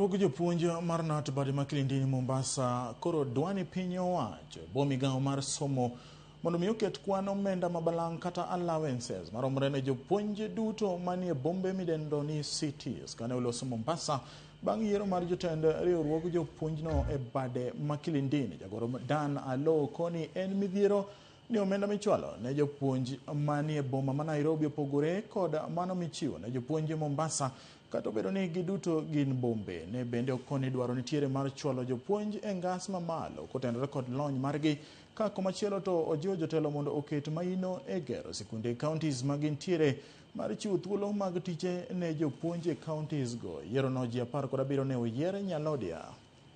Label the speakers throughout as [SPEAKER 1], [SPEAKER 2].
[SPEAKER 1] Riwruog jopuonj mar KNUT bade ma Kilindini Mombasa koro dwani piny owacho e bwo migawo mar somo mondo mi oket kwan omenda ma balang' kata allowances maromre ne jopuonj duto manie bombe midendo ni cities. Kane oloso Mombasa bang' yiero mar jotend riwruog jopuonjno e bade ma Kilindini, jagoro Dan Aloo koni en midhiero ni omenda michwalo ne jopuonj manie boma ma Nairobi opogore kod mano michiwo ne jopuonj Mombasa kata obedo ni giduto gin bombe. Ne bende okoni dwaro nitiere mar chwalo jopuonj e ngas mamalo kotenore kod lony margi, ka komachielo to ojiwo jotelo mondo oket maino e gero sikunde e counties ma gintiere mar chiwo thuolo mag tije ne jopuonj e counties go. Yiero no ji 17 ne oyier Nyalodia.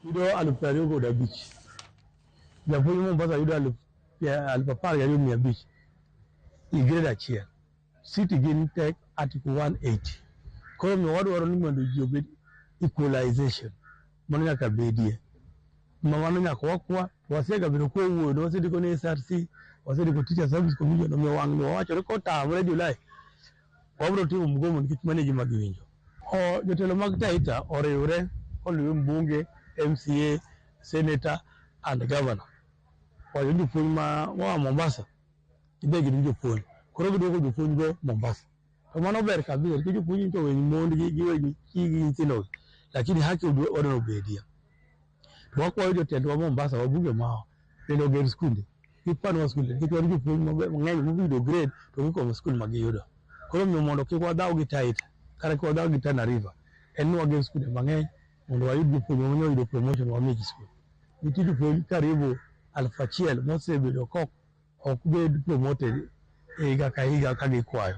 [SPEAKER 2] Yudo 25,000. Japuonj Mombasa yudo 12,500 i grade achiel. City gin tek article 180. Koro omiyo wadwaro ni mondo ji obed equalization. Mano nyaka bedie. Ma mano nyaka wakwa. Wasega bedo kwa wuoyo. Wasendiko ne SRC, wasendiko Teacher Service Commission. Omiyo wang' ni wawacho ni kotamre July, wabiro timo mgomo nikech mano e gima giwinjo. O jotelo mag Taita oriwre koluwe mbunge, MCA, Senator and Governor. Wacho ni jopuonj ma moa Mombasa gidhi gin jopuonj. Koro giduoko jopuonj go Mombasa. To mano ber kabisa nikech jopuonj to weny mondgi giwegi chigi gi nyithindogi. Lakini haki odwa obedie. To wakwayo jotendwa Mombasa, wabunge mawa bende oger skunde. Gipanwa skunde nikech wan jopuonj mang'eny moyudo grade to gikomo skul ma giyudo. Koro omiyo mondo kik wadhaw gi Taita kata kik wadhaw gi Tana River en ni wager skunde mang'eny mondo wayud jopuonj ma oyudo promotion wamigi skul. Nitie jopuonj karibu 1,000 mosebedo kok ok bed promoted higa ka higa ka gikwayo.